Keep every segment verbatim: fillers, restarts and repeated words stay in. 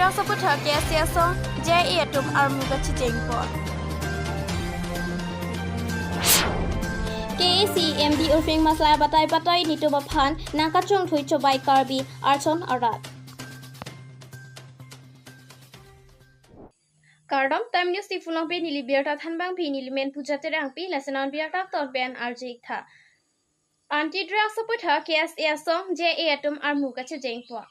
Asaputha K S A asong J A atum armu kachechengpon. K A C M D Urphing Maslai abatai batai nitum aphan nangkachongthui chobai Karbi Archon arat. Kardom, Time News Diphu along pen neli Birta Thanbangpi, neli men Puja Terangpi, lason an birta ton pen arjik tha. Anti-drugs aphuthak K S A asong J A atum armu kachechengpon.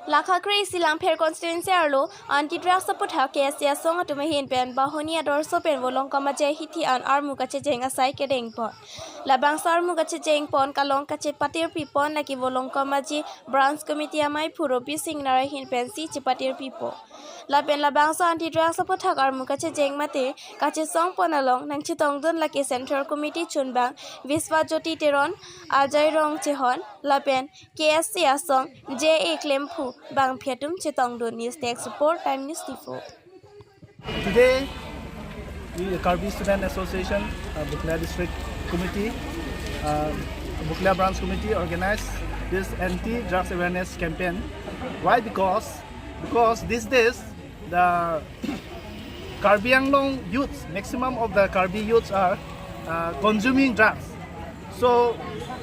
Lakha kre-isi Langpher constituency arlo anti-drugs aphuthak K S A asong atum ahin pen Bahuni Adorsho pen Volongkom Aje hithi an armu kachecheng asai kedengpon. Labangso armu kachechengpon kalong kachepatirpipon lake Volongkom Aje Branch Committee amei Phu Robi Singnar ahin pensi chepatirpipo. Lapen labangso anti-drugs aphuthak armu kachecheng mate kachesongpon along nangchetongdun lake Central Committee chunbang Viswajyoti Teron, Ajai Rongchehon, lapen K S A asong J A klemphu bangphi atum chetongdun. News Desk Report, Time News Diphu. Today, we, Karbi Student Association, uh, Bokolia District Committee, uh, Bokolia Branch Committee organized this anti-drugs awareness campaign. Why? Because, because these days, the Karbi Anglong youths, maximum of the Karbi youths are, uh, consuming drugs. So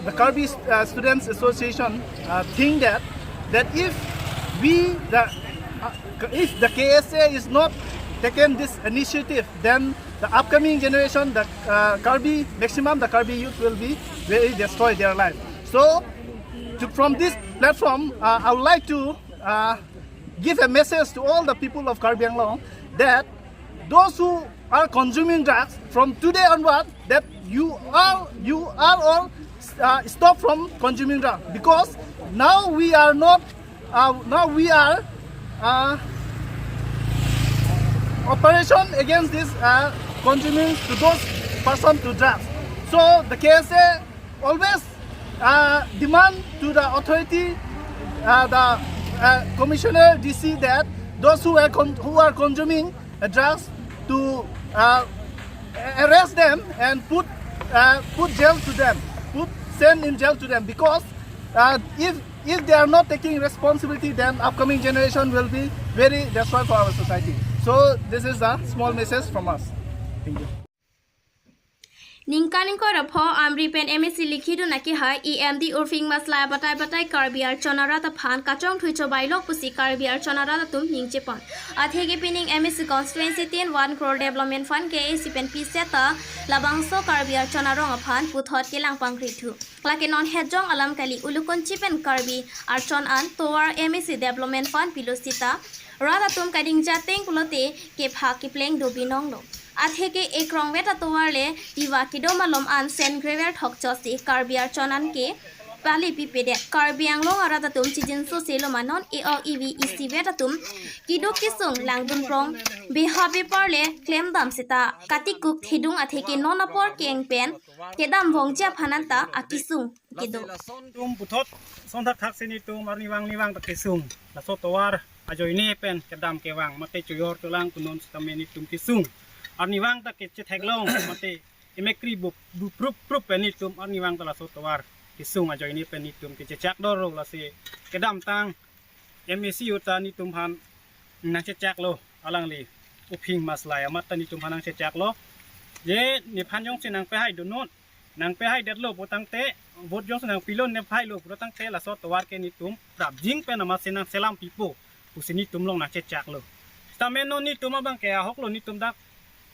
the Karbi, uh, Students Association, uh, think that, that if we, the, uh, if the K S A is not taken this initiative, then the upcoming generation, the, uh, Karbi, maximum the Karbi youth will be very destroy their life. So to, from this platform, uh, I would like to, uh, give a message to all the people of Karbi Anglong that those who are consuming drugs from today onward, that you are, you are all, uh, stop from consuming drugs, because now we are not, uh, now we are, uh, operation against this, uh, consuming to those person to drugs. So the K S A always, uh, demand to the authority, uh, the, uh, commissioner, D C, that those who are con-, who are consuming, uh, drugs to, uh, arrest them and put, uh, put jail to them, put, send in jail to them, because, uh, if, if they are not taking responsibility, then upcoming generation will be very destroyed for our society. So this is a small message from us. Thank you. Ningkan ingkoi ra pho Amri pen M A C likhidun akehai E M D Urphing Maslai abatai batai Karbi Archon arat aphan kachongthui chobailok pusi Karbi Archon arat atum ningchepon. Atheke pining M A C constituency tin one crore development fund K A C pen pisetame labangso Karbi Archon arong aphan puthot kelang pangkrithu. Lake non hetjong alam kali, ulukonchi pen Karbi Archon an tovar M A C development fund pilo seta rat atum kadingja ateng pulote kepha kepleng do binong lo. Atheke ekrongvet atovar le tiwa kedo malom an sen grever thokchotsi Karbi Archon an ke pali pipedet. Karbi Anglong arat atum chijinso selo ma non e-ok evi isivet atum keduk kesung langdun prong, beha bepar le klemdam seta katikuk thedung atheke non apor keng pen kedam vongji aphan anta akesung kedo. Tum puthot son thakthak si nitum arnivang nivang ta kesung. Laso tovar ajoine pen kedam kevang mate choyor cholang kunon sitame nitum kesung. Arnivang ta kechetheklong mate emekri bup bup prup prup pen nitum arnivang ta laso tovar kesung ajoine pen nitum kechechak doro, lasi kedamtang M A C uta nitum aphan nangchechaklo, alangli Urphing Maslai amat ta nitum aphan nangchechaklo. Je nephan jongsi nangpehai dunnon, nangpehaidetlo putangte, vote jongsi nangpilo nephailo putangte, laso tovar ke nitum prapjin pen amatsi nangselam pipo pusi nitum along nangchechaklo. Sitame non nitum abang ke ahoklo, nitum dak,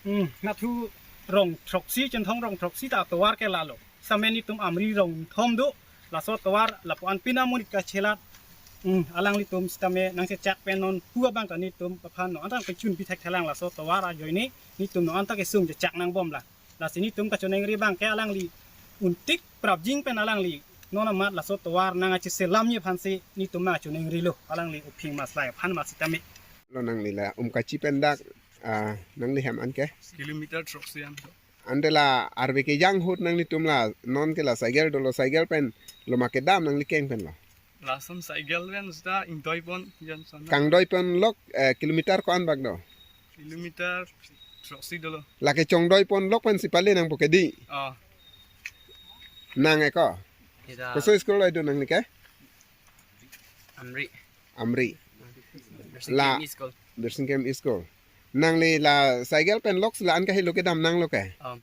hmm, nathu rong throksi, Chinthong rong throksi ta tovar ke lalo. Sitame nitum Amri rong thom do, laso tovar lapu-an pina monit kachelat. Hmm, alanglitum sitame nangchechak pen non pu abang ta nitum aphan non antang pechun pithek thelang, laso tovar ajoine nitum non anta kesung chechak nangbomlang. Lasi nitum kachoningri abang ke alangli untik prapjin pen alangli non amat laso tovar nangkacheselamji aphansi nitum nangkachoningrilo, alangli Urphing Maslai aphan amat sitame. Lo nangli la Umkachi pen dak, ah, nangli hem an ke? Kilometer throksi an. Ante la arve kejang ahut nanglitum la non ke la cycle dolo, cycle pen lo ma kedam nangli keng pen lo? Lason cycle pen seta ingdoipon jan sana. Kangdoipon lok, eh, kilometer ko-an bak do? Kilometer throksi dolo. Lake chongdoipon lok pensi pale nangpo kedi? Oh. Nang eko? Kita. Koso school lo idu nangli ke? Amri. Amri. Nursing La- Home School. Nursing Home School. Nangli la cycle pen lok la an kahelo kedam nanglo ke? Um,